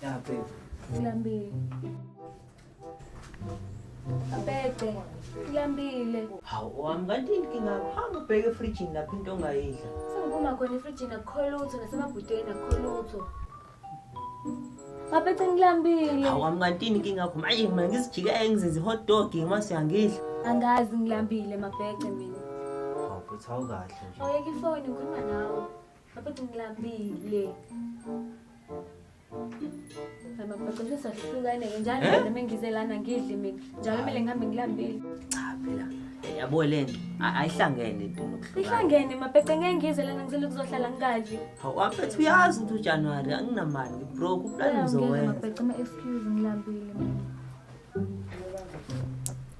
Ya babe. Ngilambile. Abede. Ngilambile. Hawu wami kanti inkinga yakho hamba ubheke efrijini lapho into ongayidla. Sengikuma khona efrijini akukho lutho nasemabhutweni akukho lutho. Mabece ngilambile. Hawu wami kanti inkinga yakho manje mina ngizijike ngizenze i-hot dog ngimase uyangidla. Angazi ngilambile mabhece mina. Hawu futhi awukahle nje. Awuyeka ifoni ngikhuluma nawe. Mabhece ngilambile. Hayi mabhece sesahlukane-ke njalo Eh? noma ngize lana ngidli mina. Njalo kumele ngihambe ngilambile. Cha phela yabo le nto ayihlangene into nokuhlukana. Ihlangene mabhece ngeke ngize lana ngizele kuzohlala ngingadli. Hawu wafethu uyazi ukuthi uJanuary anginamali ngibroke uplani ngizowenza. Mabhece ama-excuse ngilambile mina.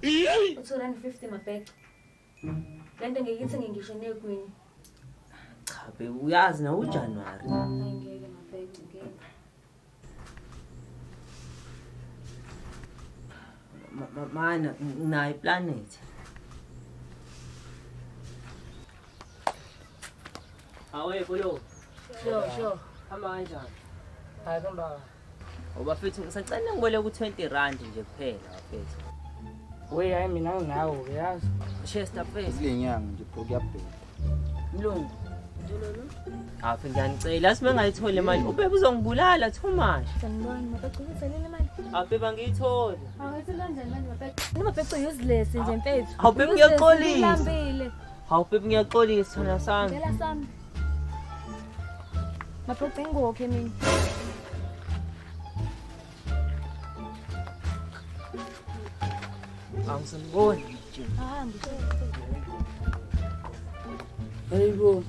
U-250 mabhece. Le nto ngeke ithenge ngisho negwini. Cha babe uyazi na uJanuary. Hayi ngeke mabhece ngeke. Mana nginayo iplanet. Awe kulo. Sure, sure. Hamba kanjani? Hayi kumbaba. Ubafethu ngisacela ngiboleka u20 rand nje kuphela bafethu. We hayi mina nginawo ke yazi. Chester mfethu. Kule nyanga nje bro kuyabheda. Mlungu. Hawu ngiyanicela asime ngayitholi imali. Ubebe uzongibulala too much. Sanibona mabhece uyitholile imali. Hawu bebe angiyitholi. Awuyitholi kanjani manje mabhece? Mabhece useless nje mfethu. Hawu bebe Useless, ngiyaxolisa. ngilambile. Hawu bebe ngiyaxolisa thona sami. Ngicela sami. Mabhece ngokhe mina. Angisaniboni nje. Ahambe. Hayibo.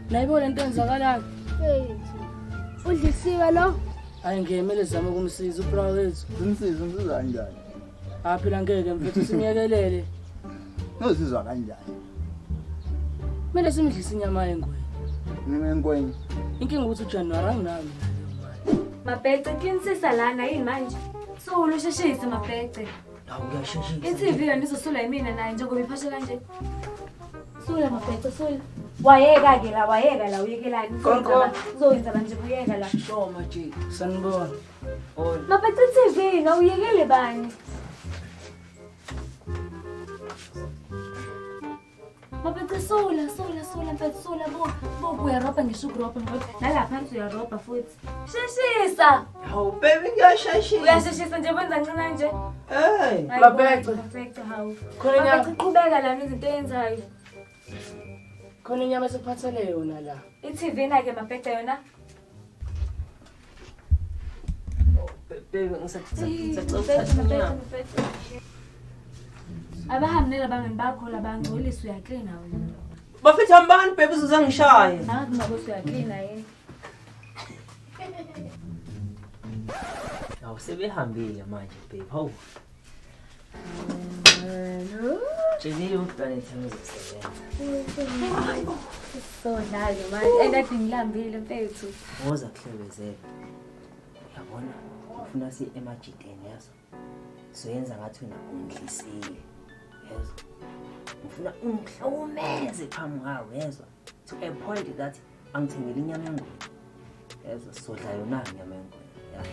Nayibo lento enzakalayo. Mfethu. Udlisiwe lo? Hayi ngiyemele zama ukumsiza ubra wethu. Umsiza umsiza kanjani? Ah phela ngeke mfethu simyekelele. Nozizwa kanjani? Kumele simdlise inyama yengwe. Mina enkwenye. Inkinga ukuthi uJanuary anginayo mina leyo mali. Mabhece klinisisa lana yini manje? Sulu usheshise mabhece. Hawu ngiyasheshisa. I-TV yona izosulwa yimina naye njengoba iphashe kanje. Sula mabhece sula. Wayeka ke la wayeka la uyekelani? Konko. Uzowenza manje uyeka la. Shoma nje. Sanibona. Oh Mabhece i-TV ngawuyekele bani? Mabhece sula sula sula mfethu sula bo bo uyarobha ngisho ukurobha mfethu. Nalapha phansi uyarobha futhi. Sheshisa. Hawu baby ngiyasheshisa. Uyasheshisa nje wenza ncina nje. Hey. Hayi, Mabhece. Mabhece hawu. Khona inyama Mabhece qhubeka lana izinto eyenzayo. khona inyama esiphathele yona la. I-TV na-ke mabhece yona. Baby ngisacela ukuthatha inyama. Abahambi nalabangani bakho labangcolisa uyaklina wena. Bafethu hambani baby uzongishaya. Angazi makuthi uyaklina yini. Hawu sebehambile manje babe. Hawu. Tsheliwe uplanet ngizosebenza. Sodla-ke manje. Engathi ngilambile mfethu. Woza kuhlebezele. Uyabona ufuna siye emajideni yazo. Soyenza ngathi wena ungidlisile. Yezwa. Ngifuna ungihlukumeze phambi kwawo yezwa. To a point that angithengele inyama yengwe. Yezwa sodla yona inyama yengwe. Yeah.